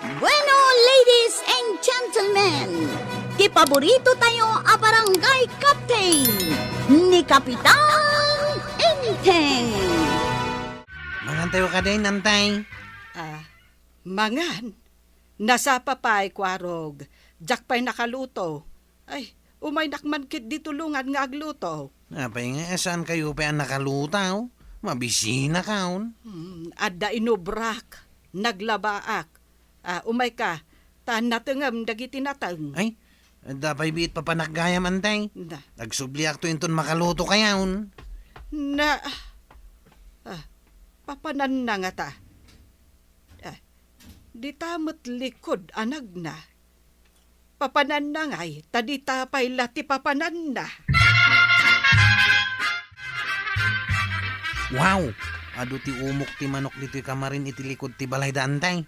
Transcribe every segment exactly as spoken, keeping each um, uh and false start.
Bueno, ladies and gentlemen, ti paborito tayo a barangay captain, ni Kapitan Enteng. Mangan tayo kadin, Antay. Ah, mangan? Nasapa pay, Kuarog. Diak pay nakaluto. Ay, umaynak man ketdi tulongan nga agluto. Apay nga, saan kayo pay a nakaluto? Mabisinakayon. Hmm, adda inubrak. Naglabaak. Ah, umayka, ta natengem dagiti nateng. Ay, adda pay biit papanak gayam, Antay. Na. Agsubliakto inton makalutokayon. Na, ah, papananna ngata. Ah, dita met likud a nagna. Papananna ngay, ta dita pay la ti papananna. Wow! Adu ti umok ti manok ditoy kamarin iti likud ti balayda, Antay.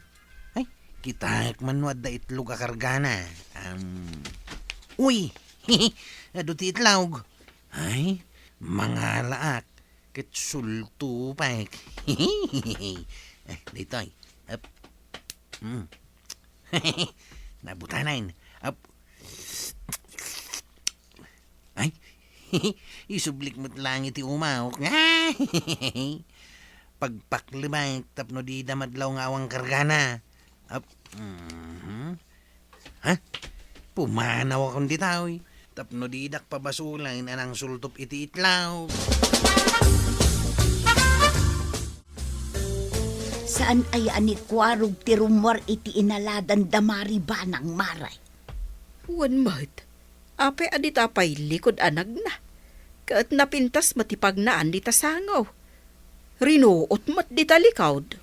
Ay, kitaek man no adda itlog a kargana. Am, uy! Adu ti itlog. Ay, mangalaak ket sultupek. Eh, ditoy. Ap. Hmm. Nabutanen. Ap. Ay. Isublik met laeng iti umawok. Pagpaklibek tapno dida madlaw nga awan kargana. Ap. Mhm. Ha? Pumanawakon ditoy. Tapno didak pabasolen a nangsultop iti itlog. Saan aya a ni Kuarog ti rummuar iti inaladan da Mari Banang, Mare? Wen met, apay a dita pay likud a nagna? Ket napintas met ti pagnaan dita sango. Rinuot met dita likud.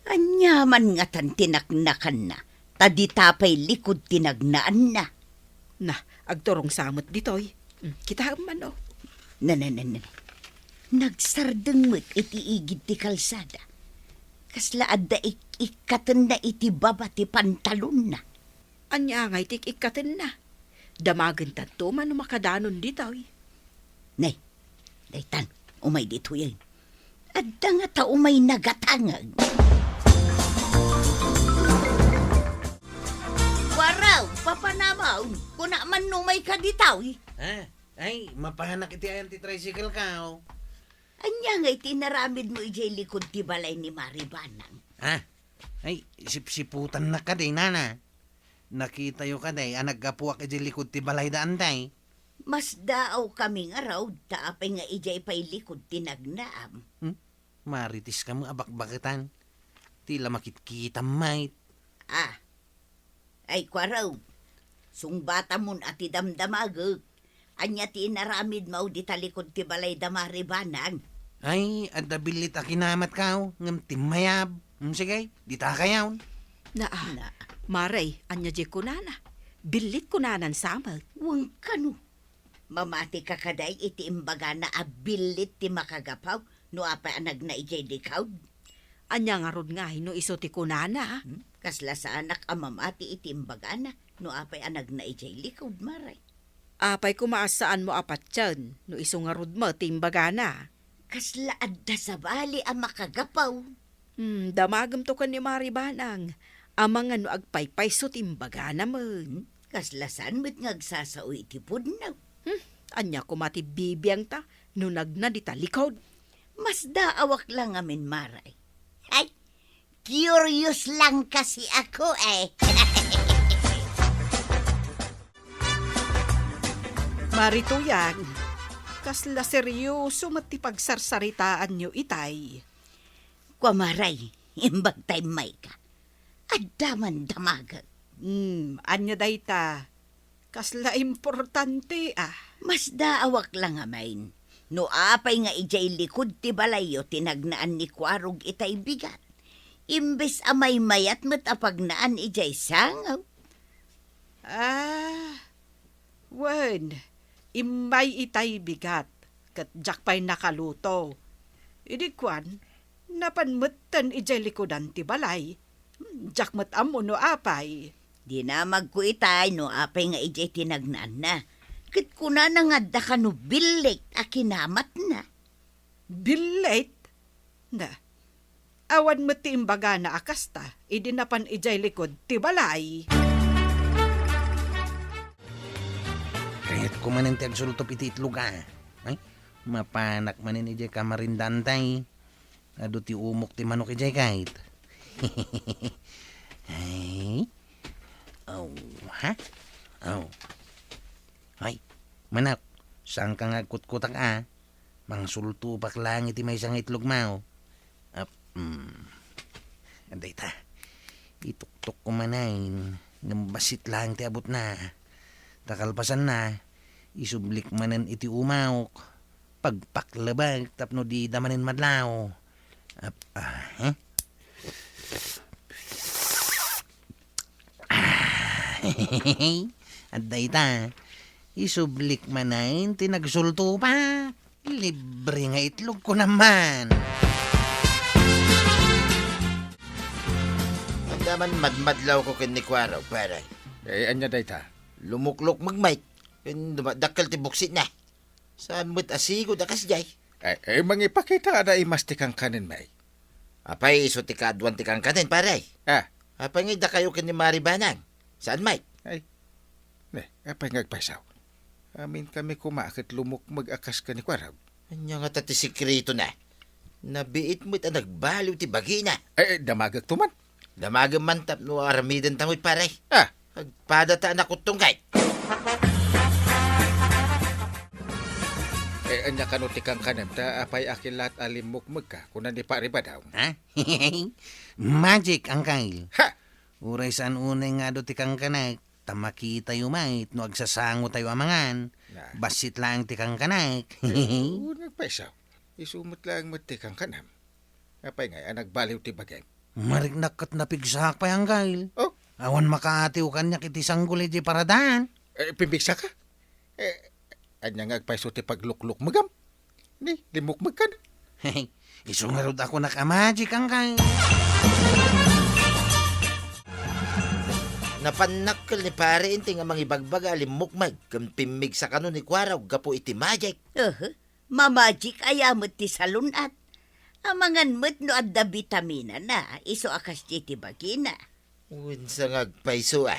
Ania man ngatan ti naknakanna, ta dita pay likud ti nagnaanna? Na, agturong sa met ditoy. Hmm, kitaem man, oh. Na, na, na, na. Nagsardeng met iti igid ti kalsada. Kasla adda ik-ikkatenna iti baba ti pantalonna. Ania ngay ti ik-ikkatenna? Damagen tanto man no makadanon ditoy. Nay, daytan, umay ditoyen. Adda ngata umay nagatangag. Waraw, papanamon, kuna man no umayka ditoy. Ha? Ay, mapanak iti ayan ti tricycle ka, oh. Ania ngay ti inaramidmo idiay likud ti balay ni Mari Banang? Ha? Ay, sipsiputannak kadi, nana. Nakitayo kadi a naggapuak idiay likud ti balayda, Antay. Masdaawkami ngarud, ta apay nga idiay pay likud ti nagnaam? Hmm? Maritiskami a bakbaketan. Ti la makitkitam met. Ah. Ay, Kuarog, sungbatamon a ti damdamagek. Ania ti inaramidmo dita likud ti balay da Mari Banang? Ay, adda billit a kinamatko, ngem timmayab. Hmm, sige, dita kayon. Naa, Na. Mare, ania diay kunana? Billit kunanan sa met. Wen kano. Mamatika kadi iti imbagana a billit ti makagapu no apay a nagna idiay likud? Ania ngarud ngay no isu ti kunana? Hmm? Kasla saanak a mamati iti imbagana no apay a nagna idiay likud, Mare. Apay koma a saanmo a patien no isu ngarud met ti imbagana? Kasla adda sabali a makagapu. Hmm, damagemto ken ni Mari Banang. Amangan no agpaypayso ti imbagana met. Hmm, kasla saan met nga agsasao iti pudno. Hmm, ania koma ti bibiangta no nagna dita likud? Masdaawak la ngamin, Mare. Ay, curious lang kasi ako, eh. Mari Tuyang, kasla seryoso met ti pagsarsaritaanyo itay. Kua, Mare, imbag ta immayka. Adda man damagek. Hmm, ania dayta? Kasla importante, ah. Masdaawak la ngamin no apay nga idiay likud ti balayyo ti nagnaan ni Kuarog itay bigat, imbes a maymayat met a pagnaan idiay sango. Ah, wen, immay itay bigat, ket diak pay nakaluto. Idi kuan, napan metten idiay likudan ti balay. Hmm, diak met ammo no apay. Dinamagko itay no apay nga idiay ti nagnaanna. Ket kunana nga adda kano billit a kinamatna. Billit? Na, Awan met ti imbagana a kasta idi napan idiay likud ti balay. Kayatko manen ti agsultup iti itlog a. Ay, mapanak manen idiay kamarindaantay. Adu ti umok ti manok idiay kayat. Ay. Aw, ha? Aw. Ay, manok, saanka nga agkutkutak a? Mangsultupak laeng iti maysa nga itlog maw. Ap, mm. Dayta, ituktok ko manen, ngem bassit laeng ti abutna. Ta kalpasanna, isublik manen iti umawk. Pagpaklebek tapno dida manen madlaw. Ap, ah, eh? Ah, adda ita. Isublik manen ti nagsultupak. Libre nga itlog ko naman. Anda man madmadlaw ko ken ni Kuarog, pare. Eh, anya dayta? Lumuklok magmay. Ken dumadakkel ti buksitna. Saan met a sigud a kasdiay? Eh, eh, mangipakita a naimas ti kankanen, may. Apay, isu ti kaaduan ti kankanen, pare? Ah. Apay nga dakayo ken ni Mari Banang? Saan, Mike? Ay. Ne, apay nga agpayso? Amin kami koma ket lumukmeg a kas ken ni Kuarog. Anya ngata ti sekreto na? Nabiit met a nagbaliw ti bagina. Eh, eh, damagek to man. Damagem man tapno aramiden ta met, pare. Ah. Agpada ta a nakuttunggay. Eh, anya kano ti kankanem ta apay akin laat a limmukmegka, kuna ni Pari Badong? Ha? Magic, Angkal. Ha? Uray saan unay nga adu ti kankanek, ta makitayo met no agsasangotayo a mangan. Na. Bassit laeng ti kankanek. Eh, oo, nagpaisaw. Isu met laeng met ti kankanem. Apay ngay a nagbaliw ti bagim? Mariknak ket napigsaak pay, Angkal. Oh? Awan makaatiw kaniak iti sanggol idiay paradaan. Eh, pimpigsaka? Eh, anya nga agpayso ti pagluklukmegam? Ni, limukmegkan? Isu ngarud a kunak a magic, Angkal. Napannakkel ni Pare Inting a mangibagbaga a limmukmeg ken pimmigsa kano ni Kuarog gapu iti magic. Aha. Mamajik aya met ti salun-at. Amangan met no adda bitamina na, isu a kasdiay ti bagina. Wen sa nga agpayso a.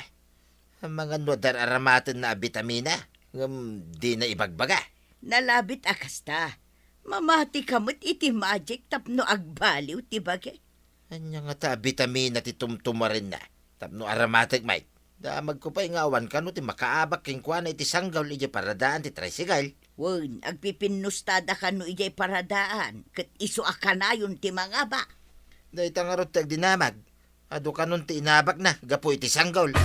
Amangan no adda ar-aramatenna a bitamina, ngem dina ibagbaga. Nalabit a kasta. Mamati ka met iti magic tapno agbaliw ti bagi. Ania ngata a bitamina ti tumtumarenna tapno aramatek, Mike? Damagko pay nga awan kano ti makaabak kenkuana iti sanggol idiay paradaan ti tricycle. Wen, agpipinnusta da kano idiay paradaan, ket isu a kanayon ti mangabak. Dayta ngarud ti agdinamag. Adu kanon ti inabakna gapu iti sanggol.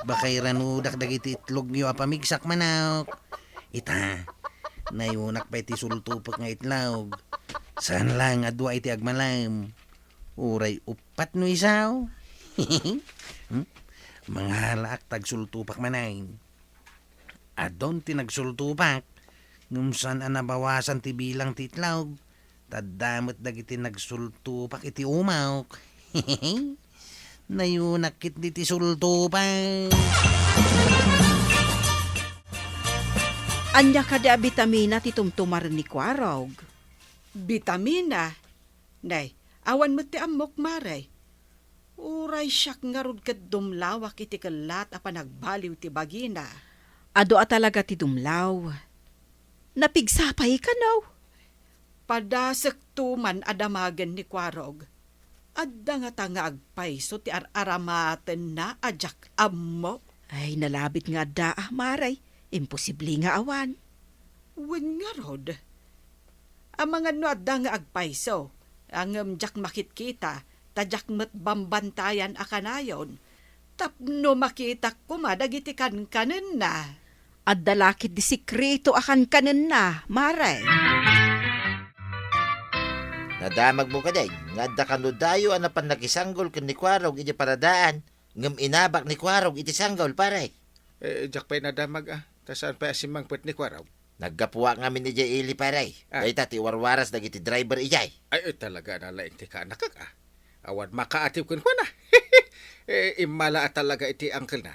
Bakairanudak dagiti itlogyo a pamigsak, manok. Ita, nayunak pay ti sultupek nga itlog. Saan laeng a dua iti agmalem. Uray uppat no isaw. Hmm? Mangalaak ta agsultupak manen. Adun ti nagsultupak, ngem saan a nabawasan ti bilang ti itlog. Ta adda met dagiti nagsultupak iti umawk. Nayunak ketdi ti sultupak. Ania kadi a bitamina ti tumtumaren ni Kuarog? Bitamina? Nay, awan met ti ammok, Mare. Uray siak ngarud ket dumlawak iti kellat a panagbaliw ti bagina. Adu a talaga ti dumlaw. Napigsa pay kano? Padasekto man a damagen ni Kuarog. Adda ngata nga agpayso ti ar-aramatenna a diak ammo? Ay, nalabit nga adda, ah, Mare. Imposible nga awan. Wen ngarud. Amangan no adda nga agpayso, ngem diak makitkita, ta diak met bambantayan a kanayon, tapno makitak koma dagiti kankanenna. Adda la ketdi sekreto a kankanenna, Mare. Nadamagmo kadi nga adda kano dayo a napan nakisanggol ken ni Kuarog iti paradaan, ngem inabak ni Kuarog iti sanggol, pare? Eh, diak pay nadamag, ah. Ta saan pay a simmangpet ni Kuarog? Naggapuak ngamin idiay ili, pare. Ah. Dayta ti warwaras dagiti driver idiay. Ay, ay, talaga na laeng ti kaanakak, ah. Awan makaatiw kenkuana. Eh, immala a talaga iti angkelna.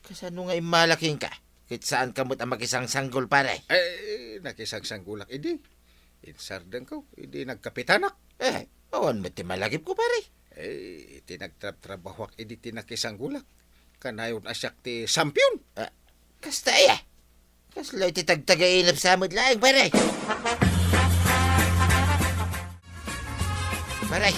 Kasano nga immala kenka? Ket saan ka met a makisangsanggol, pare? Eh, nakisangsanggolak idi. Insardengko, idi nagkapitanak. Eh, awan met ti malagipko, pare. Eh, iti nagtrabtrabahuak idi ti nakisanggolak. Kanayon a siak ti sampion. Ah, kasta aya. Kasla iti tagtagainep sa met laeng, pare. Pare,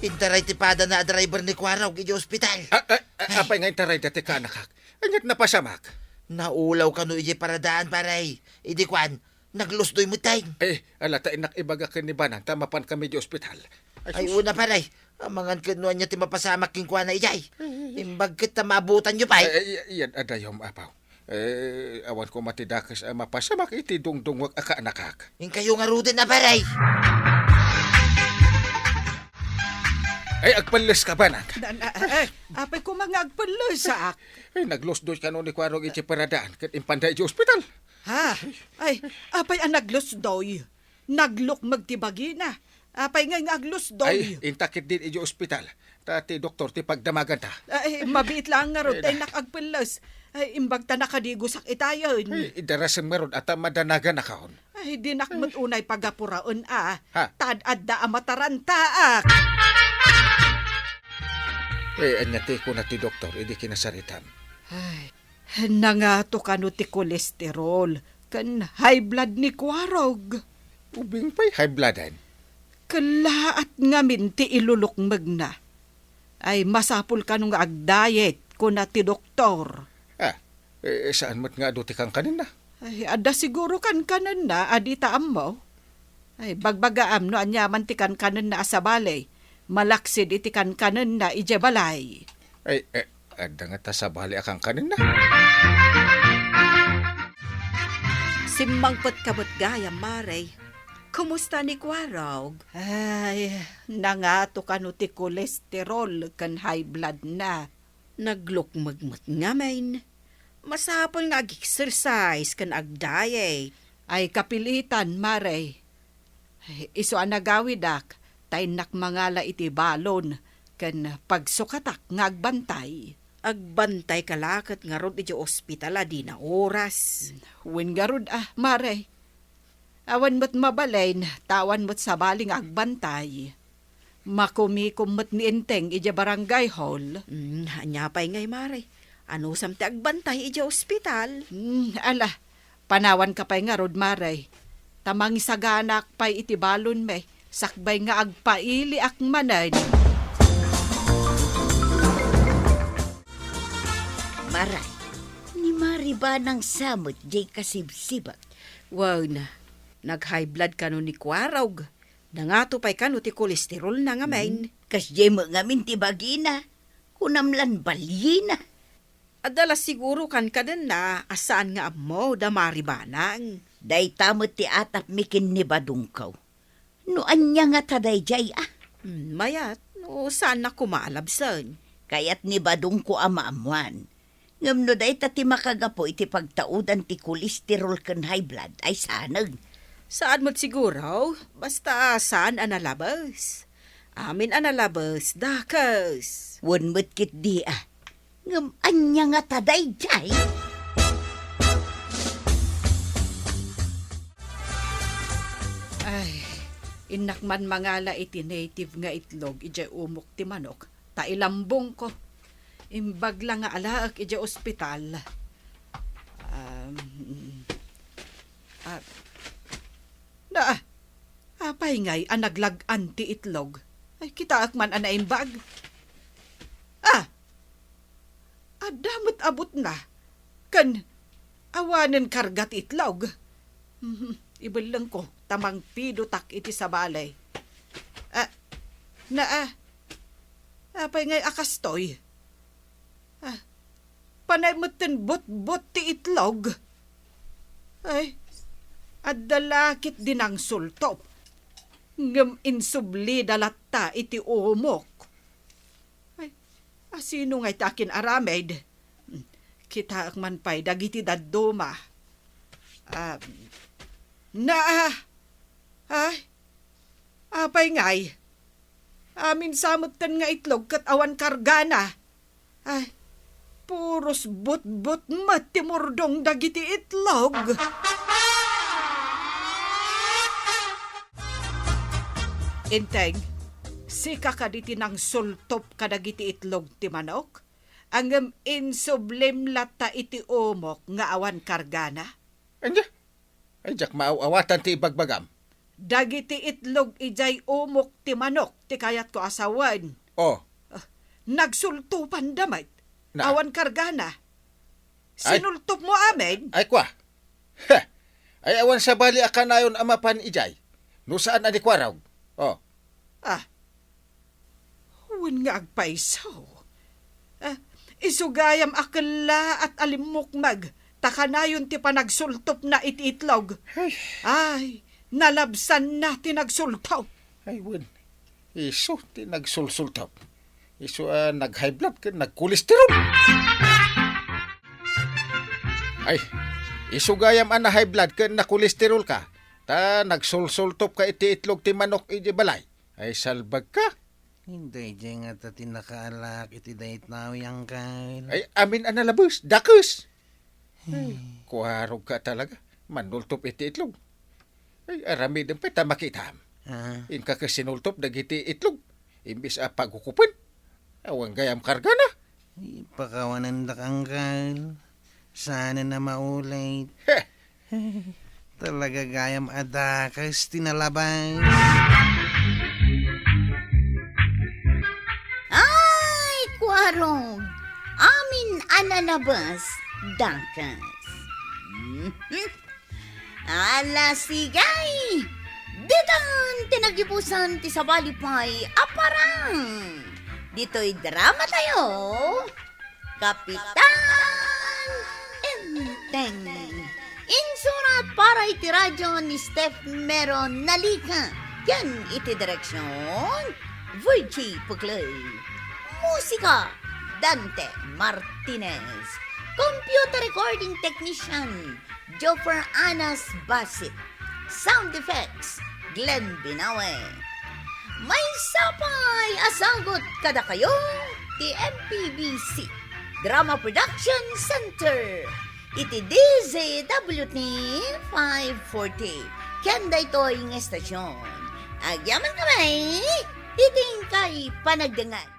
intaray ti padana a driver ni Kuarog iti ospital. Ah, ah, ah, apay nga intaray dati kaanakak? Aniat napasamak? Naulaw kano iti paradaan, pare. Idi kuan, naglusdoy met tayo. Eh, ala ta innak ibaga ken ni Banang ta mapan kami di ospital. Ay, Ay, sus. Una, pare. Amangan ket no ania ti mapasamak kenkuana, ijay. Imbag ket ta maabutan yo pay. Eh, eh, yan, adayom, apaw. Eh, awan ko mati dakes a mapasamak iti dungdungwek a kaanakak. Inkayo ngaruden a, pare. Ay, agpelles ka, Banang? Na, na, eh, apay ko nga agpellesak? Ay, naglusdoy kano ni Kuarog iti paradaan ket impanda iti ospital. Ha? Ay, apay a naglusdoy? Naglukmeg ti bagina. Apay ngay nga aglusdoy? Ay, inta ketdin iti ospital. Ta ti doktor ti pagdamaganta. Ay, mabiit laeng ngarud ta innak agpelles. Ay, imbag ta nakadigosak itayen. Ay, idarasem ngarud a ta madanaganakon. Ay, dinak met unay pagapuraen a. Ha? Ta ad-adda a matarantaak. Eh, ania ti kuna ti doktor idi kinasaritam? Ay, nangato kano ti kolesterol ken high blood ni Kuarog. Ubing pay high blooden? Kellaat ngamin ti ilulukmegna. Ay, masapul kano nga agdiet, kuna ti doktor. Ah, eh, saan met nga adu ti kankanenna? Ay, adda siguro kankanenna a dita ammo. Ay, bagbagaam no aniaman ti kankanenna a sabali, malaksid iti kankanenna idiay balay. Ay, eh, adda ngata sabali a kankanenna? Simmangpetka met gayam, Mare. Kumusta ni Kuarog? Ay, nangato kano ti kolesterol ken high blood na. Naglukmeg met ngamin. Masapul nga ag-exercise ken ag-diet. Ay, kapilitan, Mare. Isu a nagawidak, ta innak mangala iti balon ken pagsukatak nga agbantay. Agbantay ka la ket ngarud iti ospital a dina oras. Wen ngarud a, Mare. Awan met mabalin, ta awan met sabali nga agbantay. Makumikom met ni Enteng idiay barangay hall. Mm, ania pay ngay, Mare? Anusam ti agbantay idiay ospital? Mm, ala, panawanka pay ngarud, Mare. Ta mangisaganak pay iti balonmi, sakbay nga agpailiak manen. Maray, ni Mari ba nang samot jay kasibsibak? Wen, nag-high blood kano ni Kuarog. Nangato pay kano ti kolesterol na ngamin. Hmm, kasdiay met ngamin ti bagina. Kunam lan balina. Adda la siguro kankanenna a saan nga ammo da Mari Banang. Dayta met ti atapmi ken ni Badongko. No ania ngata daydiay a? Hmm, mayat, no saanna koma a labsen. Kayat ni Badongko a maammoan. Ngem no dayta ti makagapu iti pagtaudan ti kolesterol ken high blood, ay saanen. Saan met siguro, basta saan a nalabes. Amin a nalabes, dakes. Wen met ketdi a. Ngem ania ngata daydiay? Ay, innak man mangala iti native nga itlog idiay umok ti manok, ta ilambongko. Imbag la nga alaek idiay ospital. Um, ah, na, apay ngay a naglag-an ti itlog? Ay, kitaek man a naimbag. Ah! Adda met abutna, ken awanen karga ti itlog. Mhm, ibellengko ta mangpidotak iti sabali. Ah, na, ah, apay ngay a kastoy? Ah, panay metten butbut ti itlog. Ay, adda la ketdi nangsultop. Ngem insublida latta iti umok. Ay, asino ngay ti akin-aramid? Kitaek man pay dagiti dadduma. Ah, na, ah, ay, apay ngay? Amin sa metten nga itlog ket awan kargana. Ay, puros butbut met ti murdong dagiti itlog. Enteng, sika kadi ti nangsultop kadagiti itlog ti manok? Ngem insublim latta iti umok nga awan kargana? Ania? Ay, diak maaw-awatan ti ibagbagam. Dagiti itlog idiay umok ti manok ti kayatko a sawen. Oh. Ah, nagsultopanda met. Na. Awan kargana. Ay. Sinultopmo amin? Ay, kua. Heh! Ay, awan sabali a kanayon a mapan idiay, no saan a ni Kuarog. Oh. Ah. Wen nga agpayso. Ah, isu gayam a kellaat a limmukmeg, ta kanayon ti panagsultopna iti itlog. Ay. Ay, nalabsanna ti nagsultop. Ay, wen. Isu ti nagsulsultop. Isu a nag-high blood ken nagkolesterol. Ay, isu gayam a na-high blood ken nakolesterol ka, ta nagsulsultop ka iti itlog ti manok iti balay. Ay, salbag ka. Inday, diay ngata ti nakaalak iti dayta, Uncle. Ay, amin a nalabes, dakes. Ay, kuarog ka talaga. Manultop iti itlog. Ay, aramidem pay ta makitam. Ah. Inka ket sinultop dagiti itlog. Imbes a pagukupen, awan gayam kargana. Ipakawanendak, Uncle. Saan a maulit. Heh! Talaga gayam a dakes ti nalabas. Ay, kuarog! Amin a nalabas, dakes. Mhm. Ala, sige! Ditan ti nagibusan ti sabali pay a parang. Ditoy drama tayo, Kapitan Enteng. Insurat para iti radio ni Steph Meron Nalica ken iti direksion, Virgie Puclay. Musika, Dante Martinez. Computer recording technician, Joffer Anas Basit. Sound effects, Glenn Binawe. Maysa pay a sagut kadakayo ti M P B C Drama Production Center iti D Z W T five forty. Ken daytoy nga estasyon, agyamankami iti inkay panagdengngeg.